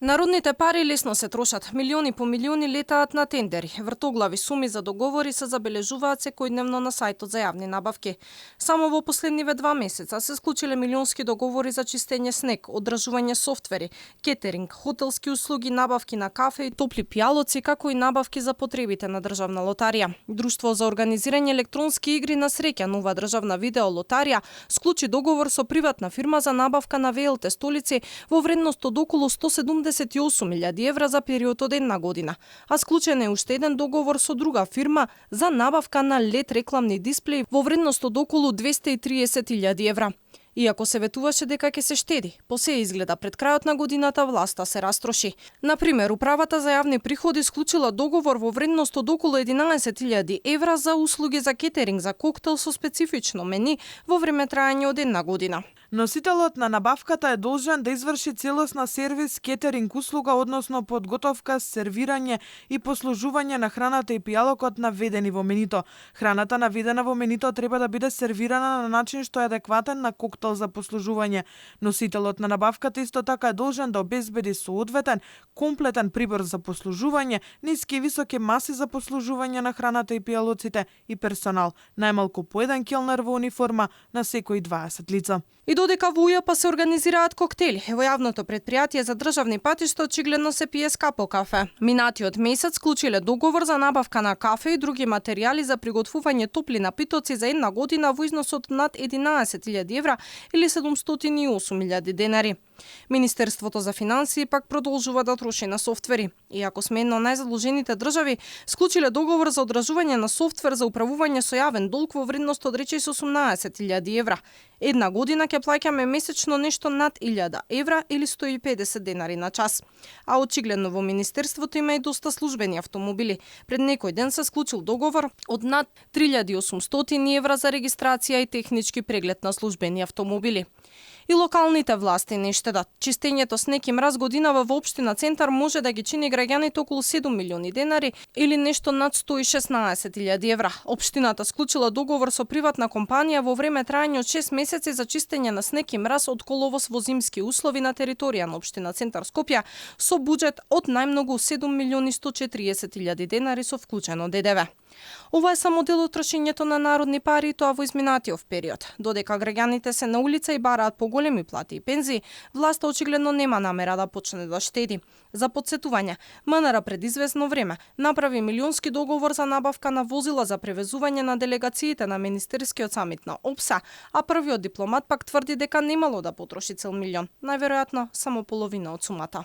Народните пари лесно се трошат. Милиони по милиони летаат на тендери. Вртоглави суми за договори се забележуваат секојдневно на сајтот за јавни набавки. Само во последниве 2 месеца се склучиле милионски договори за чистење снег, одржување софтвери, кетеринг, хотелски услуги, набавки на кафе и топли пијалоци, како и набавки за потребите на државна лотарија. Друштво за организирање електронски игри на среќа, нова државна видео лотарија, склучи договор со приватна фирма за набавка на ВЛТ столици во вредност од околу 178.000 евра за период од 1 година, а склучен е уште еден договор со друга фирма за набавка на LED рекламни дисплеи во вредност од околу 230.000 евра. Иако се ветуваше дека ќе се штеди, по се изгледа пред крајот на годината власта се растроши. Например, управата за јавни приходи склучила договор во вредност од околу 11.000 евра за услуги за кетеринг за коктел со специфично мени во време трајање од 1 година. Носителот на набавката е должен да изврши целосна сервис кетеринг услуга, односно подготовка, сервирање и послужување на храната и пијалокот наведени во менито. Храната наведена во менито треба да биде сервирана на начин што е адекватен на коктел за послужување. Носителот на набавката исто така е должен да обезбеди соодветен, комплетен прибор за послужување, ниски и високи маси за послужување на храната и пијалоците и персонал, најмалку по еден келнер во униформа на секои 20 лица. И додека во УЈП се организираат коктели, во јавното претпријатие за државни патишта очигледно се пие скапо кафе. Минатиот месец склучиле договор за набавка на кафе и други материјали за приготвување топли напитоци за 1 година во износ од над 11.000 евра или 708.000 денари. Министерството за финансии пак продолжува да троши на софтвери. Иако сме една од најзадолжените држави, склучиле договор за одржување на софтвер за управување со јавен долг во вредност од речиси 18.000 евра. 1 година ќе плаќаме месечно нешто над 1.000 евра или 150 денари на час. А очигледно во Министерството има и доста службени автомобили. Пред некој ден се склучил договор од над 3.800 евра за регистрација и технички преглед на службени автомобили. И локалните власти не штедат. Чистењето снег и мраз годинава во општина Центар може да ги чини граѓаните околу 7 милиони денари или нешто над 116.000 евра. Општината склучила договор со приватна компанија во време трајање од 6 месеци за чистење на снег и мраз од коловоз во зимски услови на територија на општина Центар Скопје со буџет од најмногу 7.140.000 денари со вклучено ДДВ. Ова е само дел од трошењето на народни пари и тоа во изминатиот период. Додека граѓаните се на улица и бараат поголеми плати и пензии, власта очигледно нема намера да почне да штеди. За потсетување, МНР пред известно време направи милионски договор за набавка на возила за превезување на делегациите на Министерскиот самит на ОПСА, а првиот дипломат пак тврди дека немало да потроши цел милион, најверојатно само половина од сумата.